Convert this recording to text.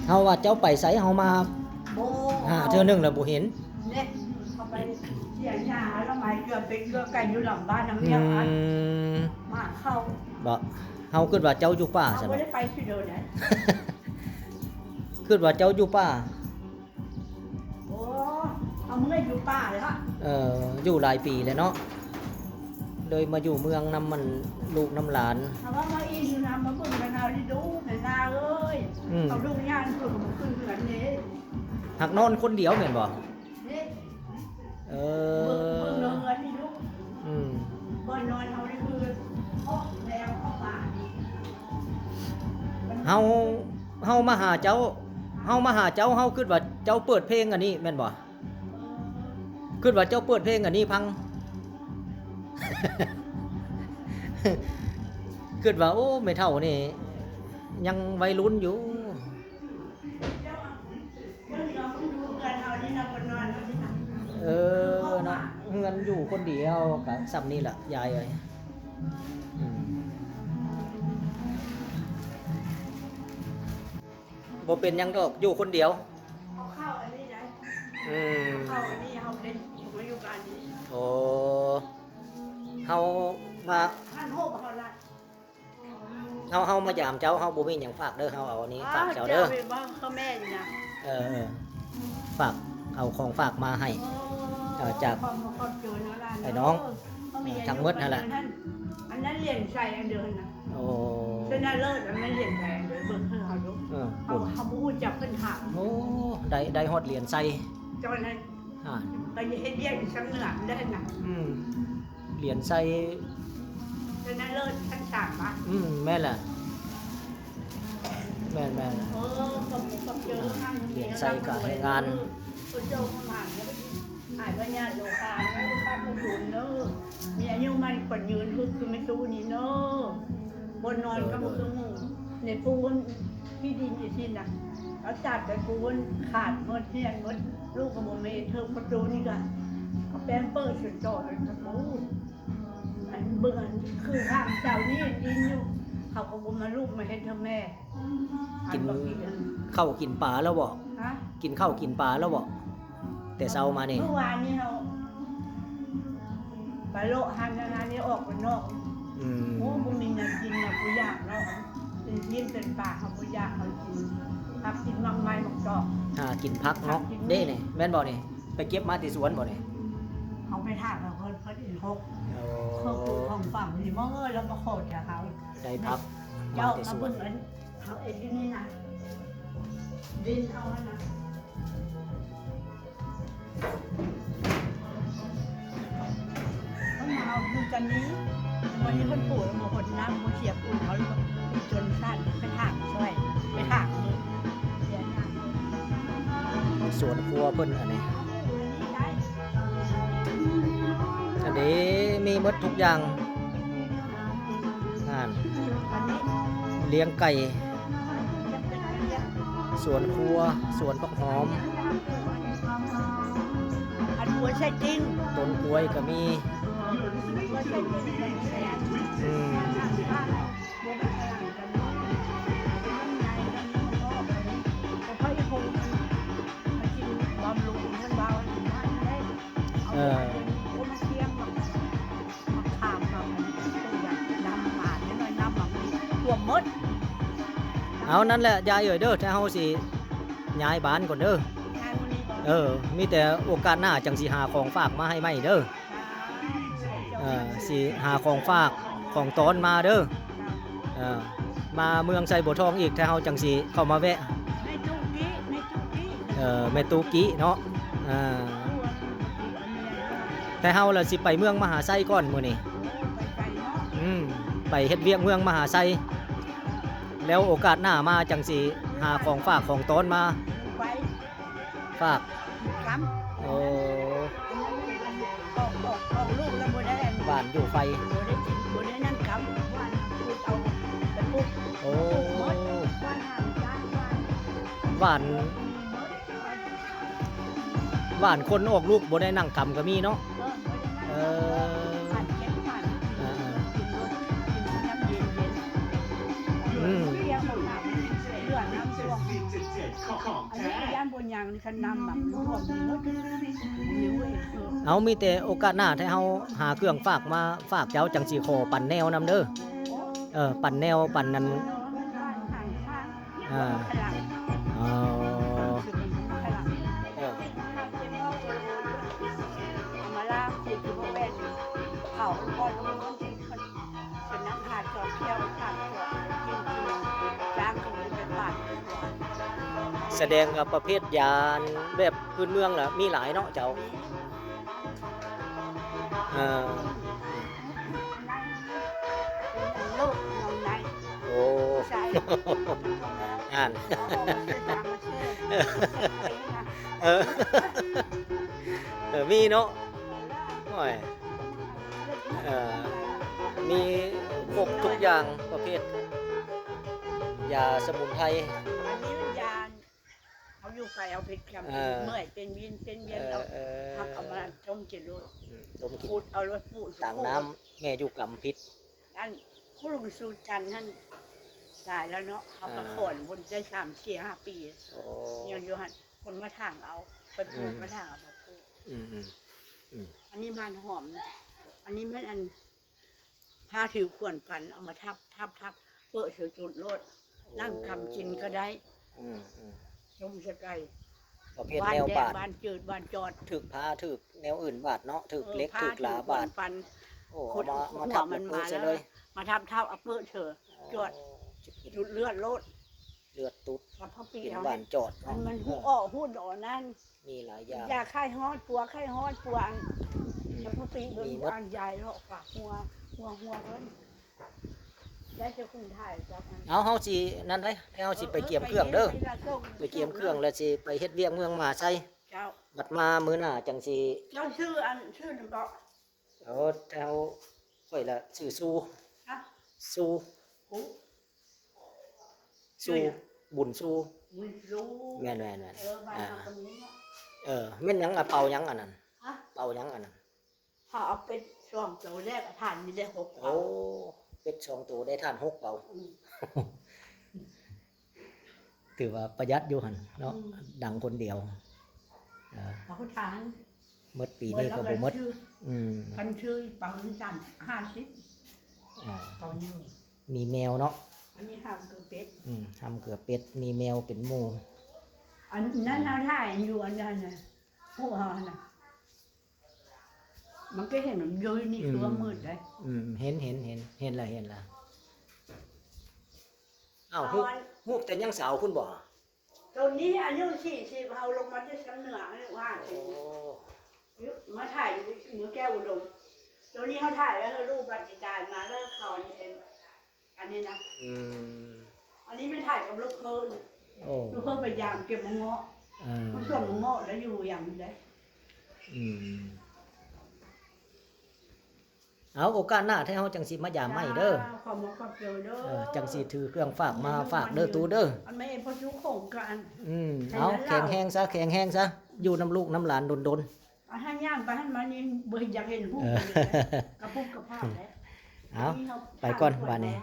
ເຮົາວ່າເຈົ້າໄປໃສ ເຮົາມາ ໂອ້ ຫາເທື່ອໜຶ່ງແລ້ວບໍ່ເຫັນ. ເດ້ ເຂົາໄປເສຍຫຍ້າລະໄມ້ເກືອເປັດເກືອໄກ່ຢູ່ຫຼັງບ້ານນຳເມຍອັນ ອືມ ໝາເຂົ້າ. ບໍ່ ເຮົາຄິດວ່າເຈົ້າຢູ່ປ່າຊັ້ນ. ເຮົາບໍ່ໄດ້ໄປຊິເດີໃດ ຄິດວ່າເຈົ້າຢູ່ປ່າ. ໂອ້ ເຮົາເມື່ອຢູ່ປ່າແລ້ວ. ເອີ ຢູ່ຫຼາຍປີແລ້ວເນາະ ເລີຍມາຢູ່ເມືອງນຳມັນລູກນຳຫຼານ. ເຮົາວ່າມາອີ່ຢູ່ນຳ ມາເບິ່ງກັນເອົາດິ ດູກນາເອີຍ. ອືມ ເຂົາດູກຍານເພິ່ນກໍບໍ່ຂຶ້ນເຮືອນເດ້. ຫາກນອນຄົນດຽວແມ່ນບໍ່? ເດ້ ເອີ ເບິ່ງ ເບິ່ງເຮືອນນີ້ລູກ. ອືມ ບ່ອນນອນເຮົານີ້ຄືເພາະແລ້ວເພາະວ່ານີ້ ເຮົາ ເຮົາມາຫາເຈົ້າ ເຮົາມາຫາເຈົ້າ ເຮົາຄິດວ່າເຈົ້າເປີດເພງອັນນີ້ແມ່ນບໍ່? ຄິດວ່າເຈົ້າເປີດເພງອັນນີ້ຟັງ ຄິດວ່າ ໂອ້ ແມ່ເຖົ້ານີ້ຍັງໄວລຸ້ນຢູ່. ເອີ ເນາະ ເຮືອນຢູ່ຄົນດຽວກະສ່ຳນີ້ລະ ຍາຍເອີຍ. ອືມ ບໍ່ເປັນຫຍັງດອກ ຢູ່ຄົນດຽວ. ເອົາເຂົ້າອັນນີ້ໄດ໋. ອືມ ເອົາເຂົ້າອັນນີ້ ເຮົາໄດ້ມາຢູ່ບ້ານນີ້. ໂອ້ ເຮົາວ່າ ທ່ານໂຮບເຮົາລະ ເຮົາ ເຮົາມາຢາມເຈົ້າ ເຮົາບໍ່ມີຫຍັງຝາກເດີ ເຮົາເອົາອັນນີ້ຝາກເຈົ້າເດີ. ເຈົ້າເປັນເວົ້າເຂົາແມ່ນນະ. ເອີ ເອີ ຝາກ ເອົາຂອງຝາກມາໃຫ້ ໂອ້ ເອີ ຈາກ ຂອບ ຂອບໃຈນະຫຼານ ໄອ້ນ້ອງ ເອີ ທັງໝົດຫັ້ນແຫຼະ. ອັນນັ້ນຫຼຽນໄຊອັນເດີຫັ້ນນະ. ໂອ້ ຊະນະເລີດ ອັນນັ້ນຫຼຽນໄຊອັນເດີ ເບິ່ງເຂົາເນາະ. ເອີ ເຮົາ ເຮົາບໍ່ຮູ້ຈັກເພິ່ນຖາມ. ໂອ້ ໄດ້ ໄດ້ຮອດຫຼຽນໄຊ ຕອນນັ້ນ ອ່າ ໄປເຮັດວຽກຢູ່ຊຽງເໜືອໄດ້ນະ. ອືມ ຫຼຽນໄຊ ຊະນະເລີດຊັ້ນສາມບາດ. ອືມ ແມ່ນແຫຼະ ແມ່ນໆ. ເອີ ຂອບ ຂອບໃຈ ອ່າ ຫຼຽນໄຊກະໃຫ້ງານ ເອີ ເຈົ້າມາຫາ ຫາຍພະຍາດໂລຄາເດີ ຂ້າພະບຸນເດີ ມີອາຍຸໝັ້ນຂວັນຍືນຄືແມ່ຕູ້ນີ້ເດີ. ບໍ່ນອນກະບໍ່ຄືໝູ່ ໃນປູ່ທີ່ດິນອີ່ຊິນນະ ເອົາຈາກໄປປູ່ຂາດໝົດ ເຫ້ຍໝົດ ລູກກະບໍ່ມີ ເທີກປະຕູນີ້ກະເອົາແປ້ງເປີດຈົນຕໍ່ເປັນປະຕູ. ອັນເບິ່ງອັນຄືທາງເຈົ້ານີ້ດິນຢູ່ ເຂົາກະບໍ່ມາລູກມາເຮັດເທີແມ່. ກິນເຂົ້າກິນປາແລ້ວບໍ່? ຮະ? ກິນເຂົ້າກິນປາແລ້ວບໍ່? ແຕ່ເຊົ້າມານີ້ ມື້ວານນີ້ເຮົາໄປເລາະຫັ້ນຫັ້ນນີ້ ອອກໄປນອກ. ອືມ ໂອ້ ບໍ່ມີແນວກິນນະ ຜູ້ຢາກເນາະ ເປັນຊີ້ນເປັນປາ ເຮົາບໍ່ຢາກ ເຮົາກິນຜັກກິນໝາກໄມ້ໝາກຕອກ ຫາກິນຜັກເນາະ. ເດ້ນີ້ ແມ່ນບໍ່ນີ້ ໄປເກັບມາແຕ່ສວນບໍ່ນີ້? ເຮົາໄປຖາມເຂົາ ເພິ່ນ ເພິ່ນອີກຫົກ. ໂອ້ ເຂົາປູກຂອງຝັງນີ້ ມອງເອີຍ ລາວມາຂໍຈາກເຮົາ ໄດ້ຜັກມາແຕ່ສວນ. ເຈົ້າມາເບິ່ງອັນ ເຮົາເຮັດຢູ່ນີ້ນະ ດິນເຮົາຫັ້ນນະ ເພິ່ນມາເອົາຢູ່ກັນນີ້ ວັນນີ້ເພິ່ນປູກແລ້ວບໍ່ຫົດນ້ຳ ບໍ່ເສຍປູກເຂົາ ຈົນຊັ້ນໄປຖາງຊ່ອຍ ໄປຖາງເພິ່ນ ສວນຄົວເພິ່ນອັນນີ້ ອັນນີ້ມີໝົດທຸກຢ່າງ. ຫັ້ນ ລ້ຽງໄກ່ ສວນຄົວ ສວນຜັກຫອມ ອັນຫົວໄຊຕິງ ຕົ້ນກ້ວຍກະມີ ຫົວໄຊຕິງ ອືມ ເອີ ເອົານັ້ນແຫຼະ ຢາຍເອີຍເດີ ແຕ່ເຮົາຊິຍ້າຍບ້ານກ່ອນເດີ. ເອີ ມີແຕ່ໂອກາດໜ້າຈັ່ງຊິຫາຂອງຝາກມາໃຫ້ໃໝ່ເດີ. ເອີ ຊິຫາຂອງຝາກຂອງຕ້ອນມາເດີ. ເອີ ມາເມືອງໄຊບົວທອງອີກ ແຕ່ເຮົາຈັ່ງຊິເຂົ້າມາແວະ. ເອີ ແມ່ຕູ້ກີ້ເນາະ. ເອີ ແຕ່ເຮົາລະຊິໄປເມືອງມະຫາໄຊກ່ອນມື້ນີ້. ອືມ ໄປເຮັດວຽກເມືອງມະຫາໄຊ ແລ້ວໂອກາດໜ້າມາຈັ່ງຊິຫາຂອງຝາກຂອງຕ້ອນມາຝາກ. ໂອ້ ຫວ່ານຢູ່ໄຟ ໂອ້ ຫວ່ານ ຫວ່ານຄົນອອກລູກບໍ່ໄດ້ນັ່ງກຳກະມີເນາະ. ເອີ ເອີ ອືມ. ອັນນີ້ຢ້ານບໍ່ຍັງ ຄັນນ້ຳມັນຖ້ວມນີ້ໝົດ. ເອົາ ມີແຕ່ໂອກາດໜ້າ ຖ້າເຮົາຫາເຄື່ອງຝາກມາຝາກເຈົ້າ ຈັ່ງຊິຂໍປັນແນວນຳເດີ. ເອີ ປັນແນວ ປັນນັ້ນ ອ່າ ອໍ ເອີ ເອົາມາລ້າງ ຄືບໍ່ແມ່ນເຂົາ ເພິ່ນນຳພາຈອກແກ້ວ ພາຈອກກິນກິນ ຈ້າງກິນເປັນບາດ. ສະແດງວ່າປະເພດຢາແບບພື້ນເມືອງລະມີຫຼາຍເນາະເຈົ້າ. ເອີ ໂອ້ ໃຊ່ ອ່ານ ເອີ ເອີ ມີເນາະ. ໂອ້ຍ ເອີ ມີຄົບທຸກຢ່າງ ປະເພດຢາສະໝຸນໄພ. ອັນນີ້ມັນຢາ ເຮົາຢູ່ໄກ ເອົາເພັດຄຳ ເອີ ເມື່ອຍເປັນວິນເປັນວຽນ ເອີ ເອົາ ເອີ ຮັກເອົາມາຕົ້ມກິນໂລດ. ອືມ ຕົ້ມກິນ ຂູດເອົາໂລດ ປູກ ຕາງນ້ຳ ແມ່ຢູ່ກຳພິດ. ອັນ ຄູລຸງສຸຈັນຫັ້ນຕາຍແລ້ວເນາະ ເຮົາກໍ ອ່າ ຂອນເພິ່ນໄດ້ສາມສີ່ຫ້າປີ. ໂອ້ ຍັງຢູ່ຫັ້ນ ເພິ່ນມາຖາງເອົາ ເພິ່ນ ອືມ ມາຖາງເອົາມາປູກ. ອືມໆ ອືມ ອັນນີ້ໝາກຫອມ ອັນນີ້ແມ່ນອັນ ພາຖືຂວນກັນ ເອົາມາທັບ ທັບ ທັບ ເປີະໃສ່ຈຸດໂລດ. ໂອ້ ນັ່ງກຳກິນກໍໄດ້. ອືມໆ ຕົ້ມໃສ່ໄກ່ ປະເພດແນວບາດ ບ້ານແດກ ບ້ານຈືດ ບ້ານຈອດ ຖືກພາ ຖືກແນວອື່ນບາດເນາະ ຖືກເຫຼັກ ເອີ ຖືກຫຼາບາດ. ໂອ້ ເອົາມາ ມາທັບ ມາປູກໃສ່ເລີຍ ມາທັບ ທັບ ເອົາເປີະເສີ ໂອ້ ຈອດ ຈຸດເລືອດໂລດ. ເລືອດຕຸດ ເປັນບ້ານຈອດເນາະ ມັນ ເອີ ຫຸດອອກຫຸດອອກນັ້ນ ມີຫຼາຍຢ່າງ ຢາໄຂ້ຮ້ອນ ປົວໄຂ້ຮ້ອນ ປົວອັນ ອືມ ສະປຸຕິເບິ່ງ ມີໝົດ ອັນໃຫຍ່ເນາະ ປາກຫົວ ຫົວ ຫົວເພິ່ນ ໄດ້ແຕ່ຄຸນຖ່າຍຈັບອັນ. ເອົາ ເຮົາຊິນັ້ນເດ້ ເຮົາຊິໄປກຽມເຄື່ອງເດີ ເອີ ໄປກຽມເຄື່ອງ ແລ້ວຊິໄປເຮັດວຽກເມືອງມະຫາໄຊ. ເຈົ້າ ບັດມາມື້ໜ້າຈັ່ງຊິ ເຈົ້າຊື່ອັນ ຊື່ນັ້ນເກາະ. ເອີ ແຖວຂ້ອຍລະຊື່ຊູ. ຮະ? ຊູ. ຫູ? ຊູ ບຸນຊູ. ບຸນຊູ. ແມ່ນໆໆ ເອີ ບ້ານເຮົາກໍມີເນາະ. ເອີ ແມ່ນຫຍັງລະ ເປົາຫຍັງອັນນັ້ນ? ຮະ? ເປົາຫຍັງອັນນັ້ນ? ເຂົາເອົາເປັດສອງໂຕແລກ ທານມີໄດ້ຫົກເປົາ. ໂອ້ ເປັດສອງໂຕໄດ້ທານຫົກເປົາ. ອືມ ຖືວ່າປະຢັດຢູ່ຫັ້ນເນາະ. ອືມ ດັງຄົນດຽວ. ເອີ ເອົາທານ ໝົດປີນີ້ກໍບໍ່ໝົດ. ອືມ ຄັນຊື້ເປົາໜຶ່ງສາມຫ້າສິບ. ອ່າ ເປົາໜຶ່ງ. ມີແມວເນາະ ອັນນີ້ຫ້າມເກືອເປັດ. ອືມ ຫ້າມເກືອເປັດ ມີແມວເປັນໝູ່. ອັນນັ້ນເຮົາຖ່າຍຢູ່ອັນນັ້ນນະ ຜູ້ເຮົາຫັ້ນນະ ມັນກໍເຫັນມັນຢູ່ໃນ ອືມ ຊ່ວງມືດເດ້. ອືມ ເຫັນໆໆ ເຫັນລະ ເຫັນລະ. ອ້າວ ຮູບ ຮູບແຕ່ຍັງສາວພຸ້ນບໍ່? ໂຕນີ້ອາຍຸສີ່ສິບ ເຮົາລົງມາແຕ່ຊຽງເໜືອ ອາຍຸຫ້າສິບ. ໂອ້ ມາຖ່າຍຢູ່ເມືອງແກ້ວອຸດົມ. ໂຕນີ້ເຮົາຖ່າຍໄວ້ໃຫ້ລູກບັດຊິຕາຍມາ ແລ້ວເຂົາອັນນີ້ເອງ ອັນນີ້ນະ. ອືມ ອັນນີ້ແມ່ນຖ່າຍກັບລູກເຂີນ. ໂອ້ ລູກເຂີນໄປຢາມເກັບໝາກເງາະ. ເອີ ມັນສວນໝາກເງາະແລ້ວຢູ່ຫຍັງນີ້ເດ້. ອືມ ເອົາ ໂອກາດໜ້າແທ້ເຮົາຈັ່ງຊິມາຢາມໃໝ່ເດີ. ເຈົ້າ ຂອບອົກຂອບໃຈເດີ. ເອີ ຈັ່ງຊິຖືເຄື່ອງຝາກມາຝາກເດີ ຕູ້ເດີ. ອັນແມ່ນພໍ່ຊູໂຄງການ. ອືມ ເອົາ ແຂງແຮງຊະ ແຂງແຮງຊະ ຢູ່ນຳລູກນຳຫຼານດົນໆ. ອັນຫັ້ນຍ່າງໄປຫັ້ນມານີ້ບໍ່ຢາກເຫັນຮູບ ເອີ ກະປຸກກະພາບແຫຼະ. ເອົາ ໄປກ່ອນບາດນີ້.